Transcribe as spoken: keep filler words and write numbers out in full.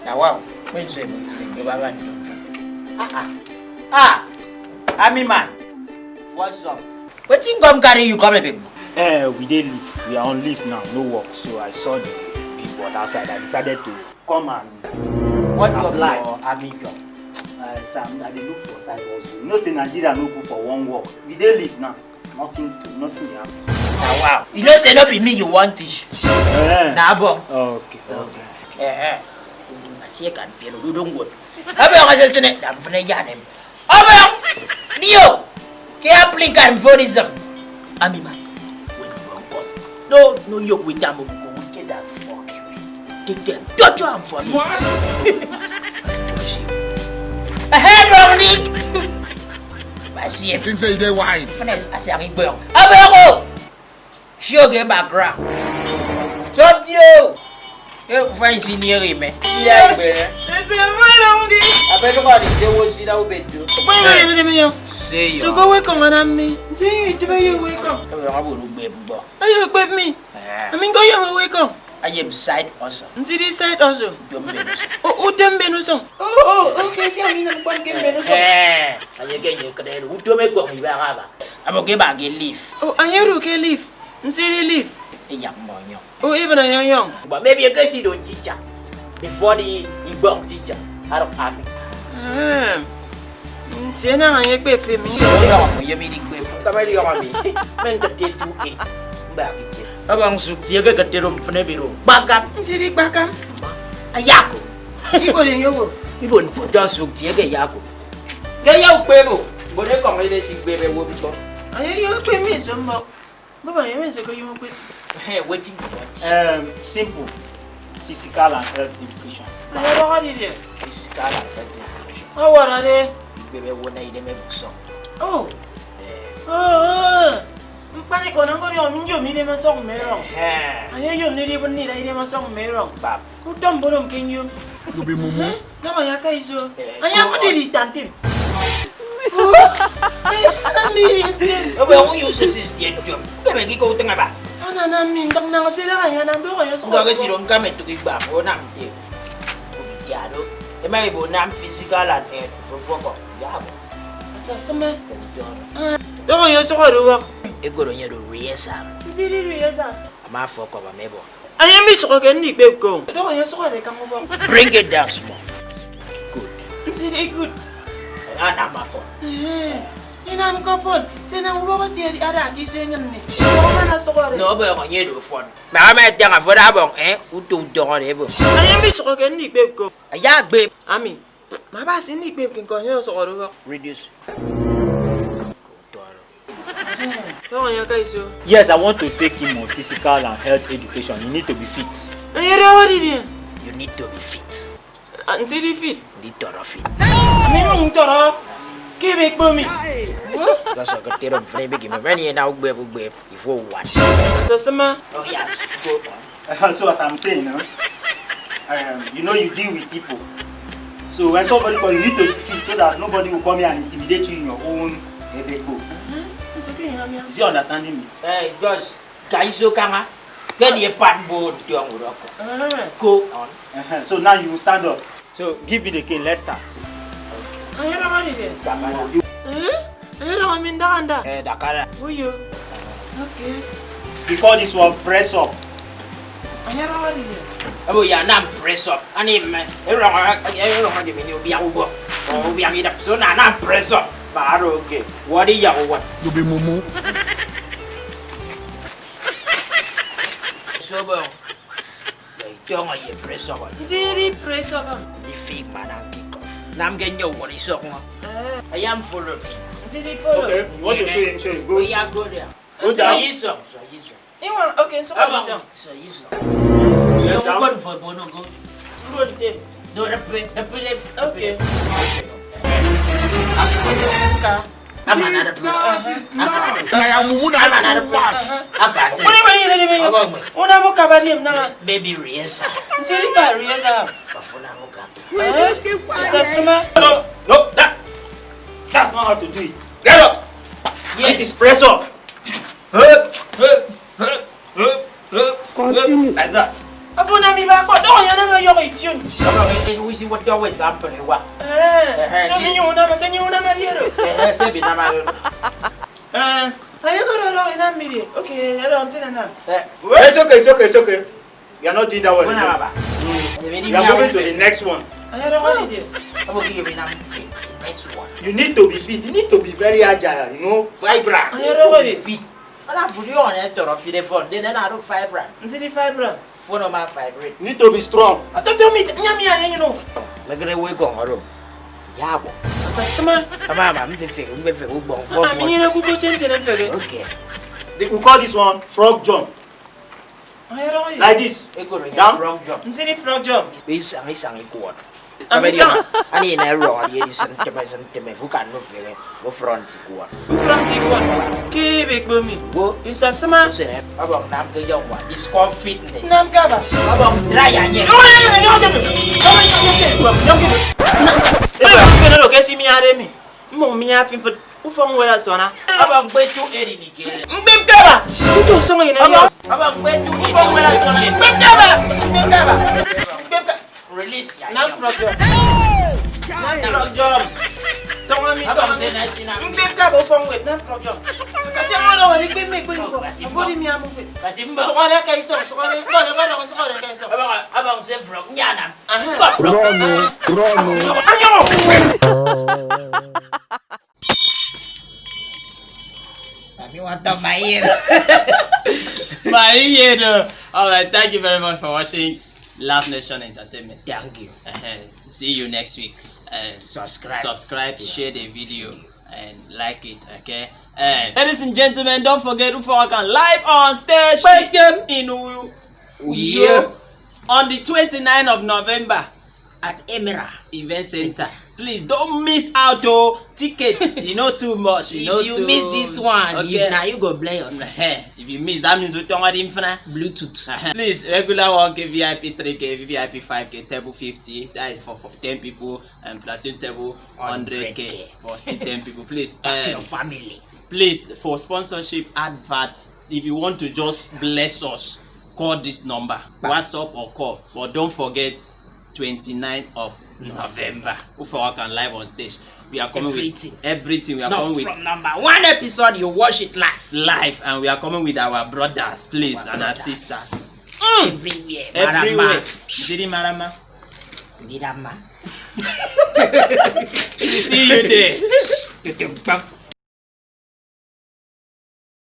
Now, wow, when you say, you baba. Ah, ah, ah, Army man, what's up? Wetin come carry you come, baby? Eh, we dey leave. We are on leave now, no work. So I saw the big board outside. I decided to come and What of apply. Your army job? Uh, Sam, I dey look for side hustle. You know say Nigeria no good for one work. We dey leave now. Nothing to, nothing dey happen. Na wow. You know say no be me you wan teach. Eh. Na abo. Okay, okay. Eh. Asie kan feel you don't go. Abo ya ka sene da mfene ya nem. Abo ya. Dio. Ke applicant for this. Army man. When you wan come. No, no, you with them go we get that smoke. Take them. Touch am for me. What? Touch you. Ahead of me. Basie. Think say you dey wine. Fene asi ari boy. Abego. Show the background. Chop you. Eh, fine senior me. See that bere. Ete mara undi. Abego ba di se wo si da obedo. Mara ni me yo. Say yo. So go we come on me. See you to be you we come. Abego ba ru gbe mbo. Ayo gbe mi. Eh. Ami go yo we come. Aye side also. Nti di side also. Dom benuso. O o dem benuso. Oh, oh, okay, si ami na kwan ke benuso. Eh. Aye ke ye kede u dom e ko mi ba ba. Abo ke ba ke leave. Oh, aye ru ke leave. Nti di leave. E ya mo nyo. Oh, even a young young. But maybe you can see the teacher before the Igbong teacher. Out of army. Hmm. Nti na aye pe fe mi. Yo yo ye mi di gbe. Ka ma di yo mi. Men ka te tu e. Ba ki te. Aba nsuk tie ke ka te ro mfene biro. Bakam. Nti di bakam. Ayako. Ibo de yo wo. Ibo nfo ja nsuk tie ke yako. Ke ya ukpe bo. Bo de kong ile si gbe be wo bi ko. Aye yo pe mi so mo. Baba, you mean say you want quit? Hey, waiting for what? Um, simple. Physical and health education. I don't want it here. Physical and health education. Oh, what are they? Baby, when I dem so. Oh. Eh. Oh, oh. Mpani kona ngori omi ndio mi dem so mero. Eh. Aye yo ni di bun ni dai dem so mero. Bab. Utom bonom ke nyo. You be mumu. Nama ya ka iso. Eh, anya ko diri tantim. Ana mi ri. Obe o yo se sis ye dom. Ke be ki ko tenga ba. Ana na mi ndam na se da ya na do ko yo so. Ko ke siro ngame tu ki ba ko nam te. Ko bi ya do. E ma ibo nam physical and eh fofoko. Ya bo. Asa sema. Do ko yo so ko do ba. E ko do nye do rehearsal. Ndiri rehearsal. Ama foko ba mebo. Anye mi sọkọ ke nni kpep ko. Dọkọ ye sọkọ de kam ubọk. Bring it down small. Good. Nti de good. Ana ma fọ. Eh. Inam ko fon. Se na ubọk si ada ki se ngan ni. Ko ma na sọkọ de. No bo ko nye do fon. Ma ma tiang a fo da bon eh. Uto uto ko de bo. Anye mi sọkọ ke nni kpep ko. Aya gbe. Ami. Ma ba si nni kpep kin ko nye sọkọ do. Reduce. Tọrọ ya ka iso. Yes, I want to take him on physical and health education. You need to be fit. Ere o di di. You need to be fit. Nti di fit. Ndi tọrọ fit. Mi mu tọrọ. Ke be kpo mi. Because I got tear up very big. Many now gbe gbe. If you want. So sema. Oh yes. So Uh, so as I'm saying, no, um, you know, you deal with people. So when somebody call you, you need to fit so that nobody will come here and intimidate you in your own ebeko. It's okay, you know me. Is you understanding me? Eh, Josh, ka iso kanga. Ke di epat bo diong uroko. Go on. Uh-huh. So now you will stand up. So give me the cane. Let's start. Ayara mani de. Dakara. Eh? Ayara wa min da anda. Eh, dakara. Uyo. Okay. We call this one press up. Ayara wa de. Abo ya nam press up. Ani me. Ero ma, ero ma de mi ni obi awo. Obi ami da. So na nam press up. Ba aro okay. What do you want? You be mumu. So bo. Don't you press up. Nti di press up. The fake man and kick off. Nam gen yo what is up. I am follow. Nti di follow. Okay, you want to show him, show him. Go. We are go there. Go down. So you so. So you so. You want okay, so Abang. So you so. You want for bono go. Go them. No, the play, the play. Okay. Ka. I'm another player. Like, I'm woman, I'm too much. What am I doing? Una mo kabari em na. Baby Riesa. Nsiri ba Riesa. Bafuna mo ka. Eh? Isa suma. No, no, that, that's not how to do it. Get up. Yes. This is press up. Continue. Like that. Abona mi ba ko do ya na ma yo ition. Ewisi wot dọwọ example ewa. Eh, so mi nyuŋ unam, se nyuŋ unam adiero. Eh, se bi nam aro. Eh, ayo koro ro inam mi die. Okay, ero ntine nam. Eh, it's okay, it's okay, it's okay. We are not doing that one again. We are moving to the next one. Ayo ro wali die. Abo ki bi nam fit. Next one. You need to be fit. You need to be very agile, you know, vibrant. Ayo ro wali fit. Ana video on e toro fit e phone. Then na ro vibrant. Nsi di vibrant. Phone ma vibrate. Need to be strong. Atoto mi nyami ya nyino. Megere we go oro. Yabo. Asa sima. Ama ama mfefe mfefe ugbon. Ama mi nyina ku ko chen chen mfefe. Okay. We call this one frog jump. Like this. Down. Frog jump. Nsi di frog jump. Be sang sang ikuot. Ami sang. Ani na ro ye di sen teme sen teme fu kan no fere. Fu front ikuot. Front ikuot. Ki big bumi. Wo. Isa sima. Sene. Abang nam ke jong wa. Disco fitness. Nam kaba. Abang dry anye. Ebe kene ro ke si mi are mi. Mmong mi ya fin fut. Ufong wera sona. Abang betu eri ni ke. Mgbem kaba. Utu songo ina yo. Abang betu ufong wera sona. Mgbem kaba. Mgbem kaba. Mgbem kaba. Release ya. Nam frog jump. Nam frog jump. Tongo mi tongo mi. Mgbem kaba ufong wet nam frog jump. Kasi amoro wani gbem me gbem ko. Afori mi amu fe. Kasi mba. Sokore kai so, sokore. Bole bole sokore kai so. Abang abang se frog nyanam. Run o, run o. Abi want to my ear. My ear. All right, thank you very much for watching Laugh Nation Entertainment. Thank you. Uh-huh. See you next week. Uh, subscribe. Subscribe, share the video, and like it, okay? Uh, ladies and gentlemen, don't forget Ufoakan live on stage in U- Uyo on the twenty-ninth of November at Emira Event Center. Please don't miss out, oh. Tickets, you know too much. You know too. If you miss this one, okay, now you go bless yourself. Eh, if you miss, that means we don't want infra Bluetooth. Eh, please, regular one K, V I P three K, V I P five K, table fifty. That is for, for ten people, and platinum table hundred K for still ten people. Please, pack your family. Please, for sponsorship advert, if you want to just bless us, call this number, WhatsApp or call. But don't forget, twenty-ninth of November. Ufoakan live on stage. We are coming with everything. We are coming with from number one episode, you watch it live. Live, and we are coming with our brothers, please, and our sisters. Everywhere. Everywhere. Marama. Diri Marama. Mirama. See you there.